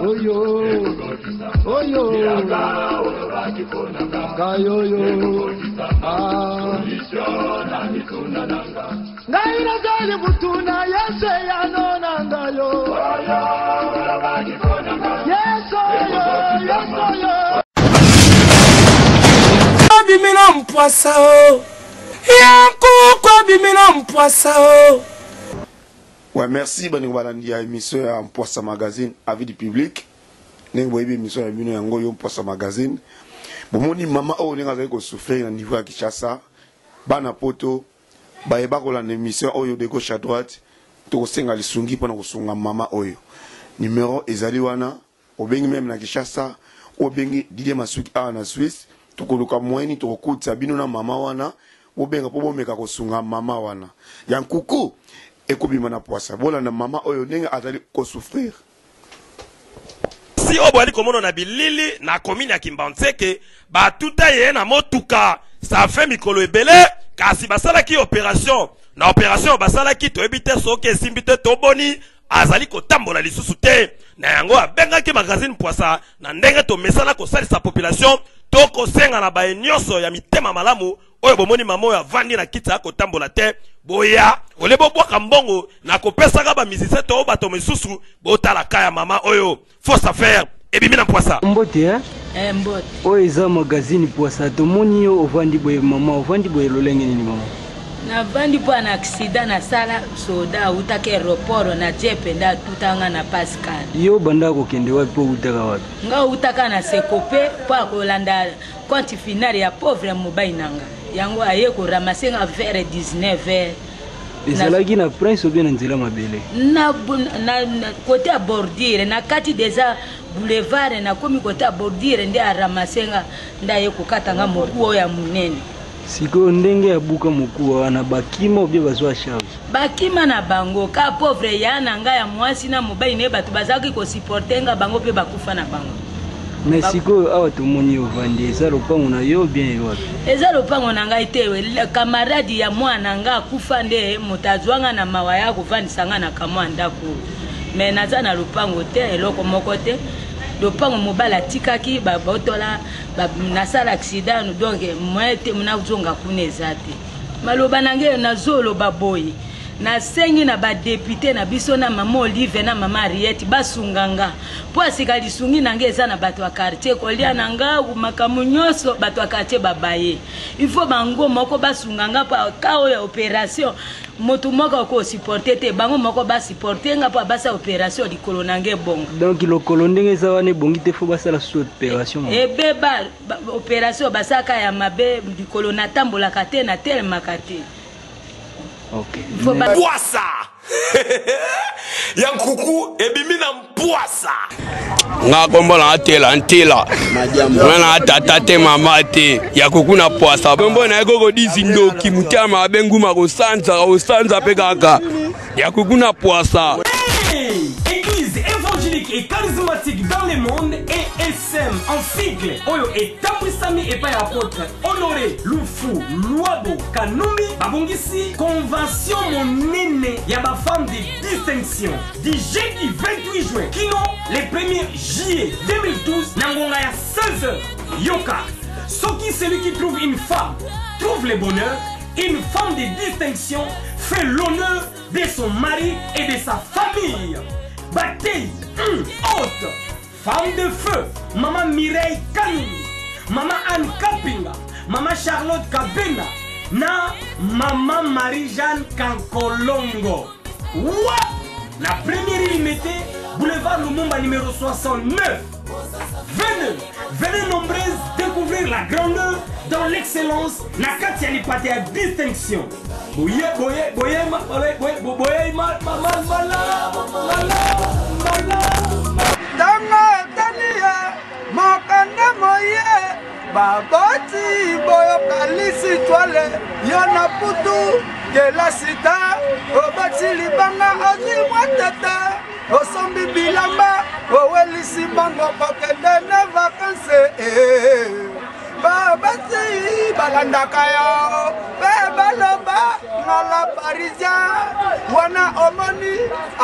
Oyo oyo ngai oyo ah. Ngai nazali kutuna Yesu eyano na ngai yo. Yesu oyo, Yesu oyo. Abimi na mpwasa o ya nkuku abimi na mpwasa o. Ouais, merci bandeko balandi ya émission ya Mpwasa Magazine avis du public. Ndenge boyebi émission ya bino yango yo Mpwasa Magazine. Bomoni mama oyo ndenge azali ko souffrir na niveau ya Kinshasa, bana poto baye bakolanda émission oyo de gauche à droite, tokosenga lisungi mpona kosunga mama oyo. Numero ezali wana, obengi meme na Kinshasa, obengi Didier Masuki awa na Suisse, tokoluka moyen nini tokokutisa bino na mama wana, bobenga mpo bomeka kosunga mama wana. Ya nkuku ekobima na pwasa. Bolanda mama oyo ndenge azali ko souffrir. Si oyo boyali komono na bilili na commune ya Kimbanseke batuta ye na motuka ça fait mikolo ebele kasi basalaki operation na operation basalaki toyebi te soki esimbi te toboni azali kotambola lisusu te na yango abengaki magazine Pwasa na ndenge tomesana kosalisa population to kosenga na baye nyonso ya mitema malamu oyo bomoni mama oyo avandi na kiti akotambola te boya ole bobwaka mbongo na kopesaka ba musicien to bato misusu botala ka ya mama oyo fausse affaire ebimi na mpwasa. Mbote eh? Eh, mbote. Oyo eza magazine Pwasa, tomoni yo ovandi boye mama, ovandi boye lolenge nini mama? Navandi mpo na accident nasala, soda awutaki aeroport na jeep nde atuta nga na Pascal. Yo obandaka kokende wapi mpo owutaka wapi? Nga owutaka na Sekope mpo akolanda compte final ya pauvre mobali na nga, yango aye ko ramasser nga vers 19 heures. Ezalaki na prince ou bien na nzela mabele? Na, na, na kote ya bordure na kati deja boulevard, nakomi kote ya bordure nde aramase nga nde aye kokata nga mokuwa oyo ya monene. Sikoyo ndenge abuka mokuwa wana bakima ou bien bazwa charge? Bakima na bango ka pauvre ya na nga ya mwasi na mobali na ye bato bazalaki ko supporter nga bango pe bakufa na bango. Mais sikoyo awa tomoni yo ovandi eza lopango na yo ou bien ye wapi? Eza lopango na ngai te, camarade ya mwana na nga akufa nde moto azwa nga na mawa ya kovandisa nga na kamwa ndako oyo. Mais naza na lopango te, eloko moko te. Lopango mobali atikaki babotola nasala accident donc moyen te nazonga kuna eza te. Maloba na ngai nazoloba boye, nasengi na ba depute na biso na mama Olive na mama Henriette basunga nga mpo asika lisungi na ngai eza na bato ya quartier, kolia na nga makambo nyonso bato ya quartier babaye, il faut bango moko basunga nga mpo ka oyo ya operation moto moko akosupporte te, bango moko basupporte nga mpo basala operation likolo na ngai ebonga. Donc lokolo ndenge eza wana ebongi te, faut basala sous operation ebeba. Operation basalaka ya mabe likolo natambolaka te natelemaka te. Okay. Pwasa ya nkuku ebimi na mpwasa. Nga kombo na tela ntela nga na tata te mama te ya kuku na pwasa kombo na ye koko disi ndoki motema mabe nguma kosanza kosanza mpe kaka ya kuku na pwasa. Hey! Église évangélique et charismatique dans le monde ESM en sigle oyo etambwisami epai ya apôtre Honoré Lufu Luabo Kanumbi babongisi convention monene ya ba femmes de distinction du jeudi 28 juin kino le 1er juillet 2012 na ngonga ya 16h. Yoka, soki celui qui trouve une femme trouve le bonheur, une femme de distinction fait l'honneur de son mari et de sa famille. Batei, haute, femme de feu, maman Mireille Kanumi, maman Anne Kapinga, maman Charlotte Kabena, na maman Marie-Jeanne Kankolongo. Wa! La première illimitée, boulevard Lumumba numéro 69. Venez, venez nombreuses découvrir la grandeur dans l'excellence na kati ya lipate ya distinction. Boye, boye, boye, ma, boye, boye, boye, ma, ma, ma, ma, la, ma, la, ma, la. Ntango etali ye mokanda moye baboti boyoka lisitwale yo na putu kelasi ta obati libanga ozwi mwa tata osombi bilamba owelisi mbongo kokende na vakanse eh. Babasi balandaka yo mpe baloba na la parisien wana omoni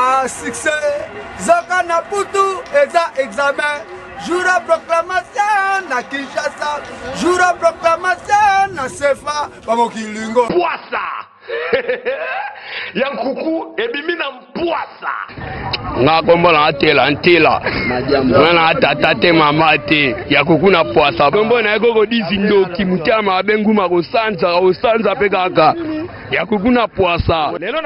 Ah, succès zoka na putu eza examen jour ya proclamation na Kinshasa, jour ya proclamation na sefa bamokilingo Pwasa ya nkuku ebimi na mpwasa. Nga kombo na tela ntela nga na tata te mama te ya kuku na pwasa kombo na ye koko dizi ndoki motema mabe nguma kosanza kosanza mpe kaka ya kuku na pwasa. Lelo na